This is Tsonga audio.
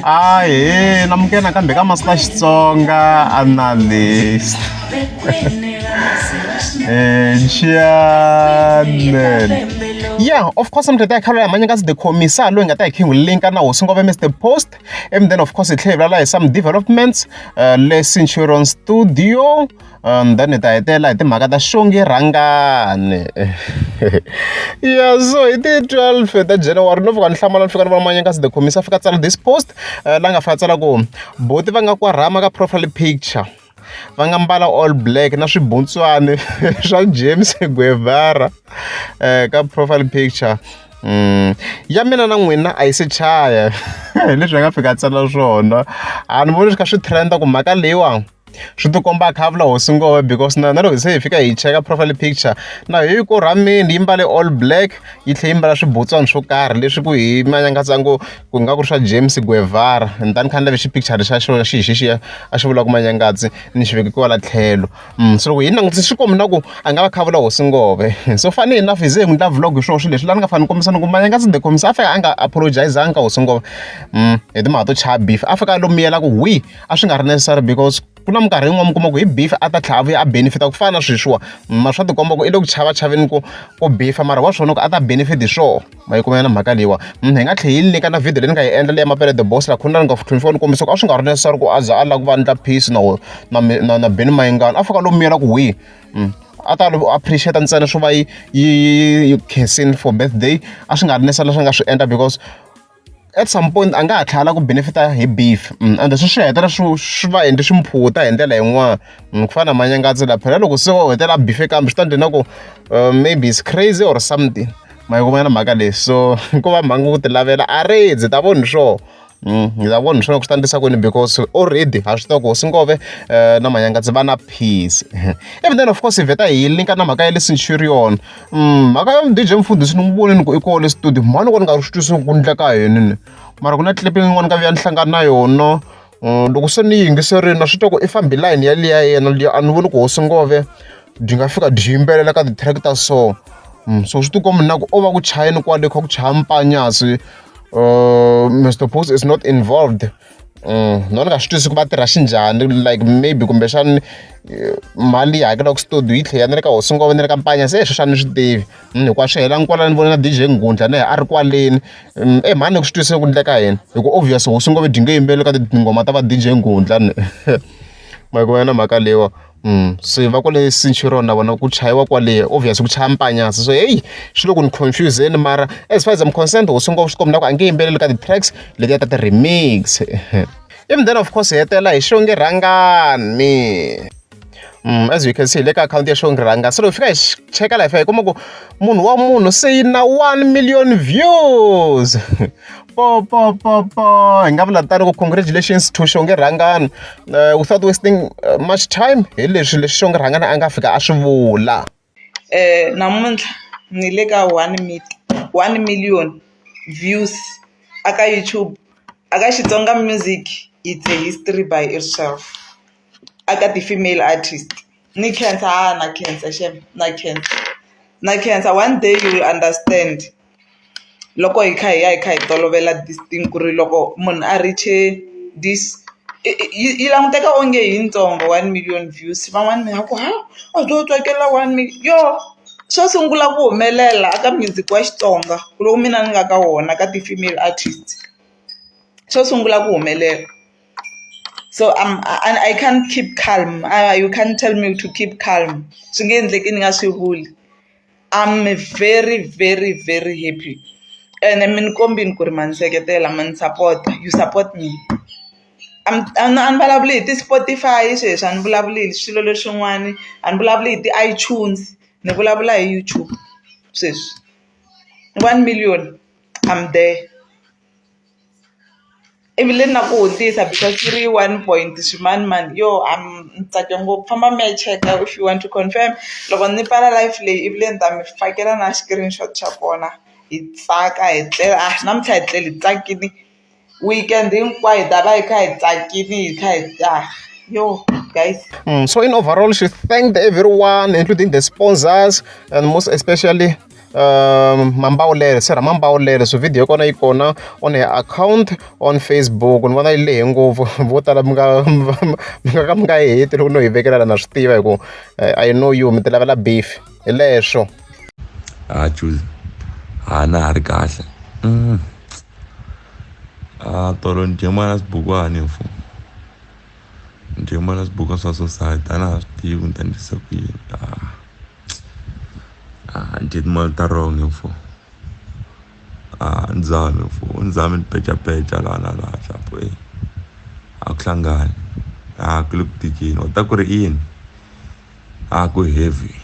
Ahee namukela nakambe ka Master Xitsonga analyst channel. Yeah, of course mi ta hi kha Manyangazi the Commissar loyi nga ta hi kha hi n'wi linka na hosi Ngove Mr Post and then of course hi tlhela hi vulavula hi some developments le Centurion Studio then hi ta hetelela hi timhaka ta Xongi Rhangani ya so hi ti 12 ta January no fika ni hlamala ni fika ni vona Manyangazi the Commissar a fika a tsala this post la nga fika a tsala ku boti va nga kwarhama ka profile picture va nga mbala all black na swibuntswani swa James Guevara ka profile picture ya mina na n'wina a yi se chaya hi leswi a nga fika a tsala swona a ni voni swi kha swi trend-a ku mhaka leyiwani swi tikomba a kha a vula hosi ngove because na loko se hi fika hi cheka profile picture na hi yi korhamile yi mbale all black yi tlhela yi mbala swibutswani swo karhi leswi ku hi manyangatsango ku nga ku ri swa James Guevara ni ta ni kha ni lave xipikchara xa xona xi xixiya a xi vulaka Manyangatsi ni xi veke kwala tlhelo so loko hi langutise swi kombi na ku a nga va kha a vula hosi ngove so funny enough hi ze hi n'wi endla vlog hi swona swilo leswi laha ni nga fanele ni kombisa ni ku Manyangatsi the Commissar a fika a nga apologize-angi ka hosi ngove hi timhaka to chaya beef a fika a lo miyela ku hwi a swi nga ri necessary because ku na minkarhi yin'wana mi kuma ku hi beef a ta tlhela a vuya a benefit-a ku fana na sweswiwa mara swa tikomba ku i le ku chavachaveni ku ku beef-a mara wa swi vona ku a ta benefit hi swona ma yi kuma na mhaka leyiwa hi nga tlhela yi nyika na video leyi ni nga yi endla leya Mapele the Boss la khona ni nga tlhela ni kombisa ku a swi nga ri necessary ku a za a lava ku va endla peace na na na na Benny Mayengani a fika lo miyela ku hwi a ta appreciate ntsena swo va yi yi yi khensini for birthday a swi nga ri necessary leswi a nga swi endla because at some point a nga ha tlhela ku benefit-a hi beef ende swi swi hetelela swi swi va endle swi mphuta hi ndlela yin'wana ku fana na Manyangatsi la phela loko se wo hetelela a beef-e kambe swi ta endla na ku maybe it's crazy or something ma yi kuma na mhaka leyi so ko va mhaka ku ti lavela a ri ta vona hi swona hi ta vona hi swona ku swi ta endlisa ku yini because already ha swi tiva ku hosi Ngove na Manyangatsi va na peace even then of course hi vheta hi linka na mhaka ya le Centurion mhaka ya D_J Mfundhisi ni n'wi vonile ku i kona le studio mhani loko ni nga swi twisisi ku endleka yini ni mara ku na clip yin'wana ka vuya ni hlangana na yona loko se ni yingiserile na swi twa ku i fambe line yaliya ya yena liya a ni voni ku hosi ngove byi nga fika byi yimbelela ka ti-track ta so so swi tikomba na ku o va ku chayeni kwale kha ku chaya mpanyasi Mister Post is not involved. No ni nga swi twisisi ku va tirha xinjhani like maybe kumbexani mali leyi hakelaka studio yi tlhela ya na le ka hosi ngove na le ka mpanya se sweswo a ni swi tivi hikuva swi hela kwala ni vona na D_J Nghundla na yena a ri kwaleni e mhani ni ku swi twisisi ku endleka yini hi ku obvious hosi ngove byi nge yimbeleli ka tinghoma ta va D_J Nghundla ni ma yi vona mhaka leyiwa. Se va kwale Centurion na vona ku chayiwa kwale obvious ku chaya mpanyasi so heyi swi le ku ni confuse-ni mara as far as I'm concerned hosi ngopfu swi komba ku a nge yimbeleli ka ti-tracks letiya ta ti-remix even then of course hi hetelela hi Xongi Rhangani as you can see hi le ka akhawunti ya Xongi Rhangani se loko hi fika hi cheka laha hi fika hi kuma ku munhu wa munhu se yi na 1 million views. Po po po po hi nga vula tano ku congratulations to Xongi Rhangani without wasting much time hi leswi leswi Xongi Rhangani a nga fika a swi vula. Namuntlha ni le ka 1 million views aka YouTube aka Xitsonga music. It's a history by itself aka ti-female artist. Ni khensa, ha na khensa xem, na khensa, na khensa. One day you will understand loko hi kha hi ya hi kha hi tolovela this thing ku ri loko munhu a reach-e this yi languteka onge hi yitsongo 1 million views. Van'wani mi nga ku ha a byo tsakela 1 million yo xo sungula ku humelela aka music wa Xitsonga lowu mina ni nga ka wona ka ti-female artist xo sungula ku humelela. So I can't keep calm. You can't tell me to keep calm, swi nge endleki ni nga swi vuli. I'm very, very, very happy ene mi ni kombini ku ri ma ni seketela, ma ni support, you support me. A ni vulavuli hi ti-Spotify sweswi, a ni vulavuli hi swilo leswin'wani, a ni vulavuli hi ti-iTunes, ni vulavula hi YouTube sweswi. 1 million, I'm there. Ivi le na ku hundzisa because yi ri one point swimanimani yo ni tsake ngopfu. Famba mi ya cheka if you want to confirm. Loko ni pfala live leyi ivi le ni ta mi fakela na screenshot xa kona. Hi tsaka hi tlela a namuntlha hi tlele hi tsakile weekend hinkwayo hi ta va hi kha hi tsakile hi kha hi ah yo guys. So in overall, she thanked everyone, including the sponsors, and most especially Mambawulele sir Mambawulele so video ya kona yi kona on her account on Facebook ni vona yi lehe ngopfu vo tala mi nga mi nga ka mi nga yi heti loko no yi vekela la na swi tiva hi ku I know you mi ti lavela beef hi leswo. A choose a na ha ri kahle a tolo ni dye mali ya swibukwani mfo ni dye mali ya swibukwani swa society a na ha swi tivi ku ni ta endlisa ku yini a a ni dye timali ta wrong mfo a ni zami mfo ni zami ni pecapeca laha na laha xapo e a ku hlangani a ku le ku tikeni u ta ku ri yini a ku heavy.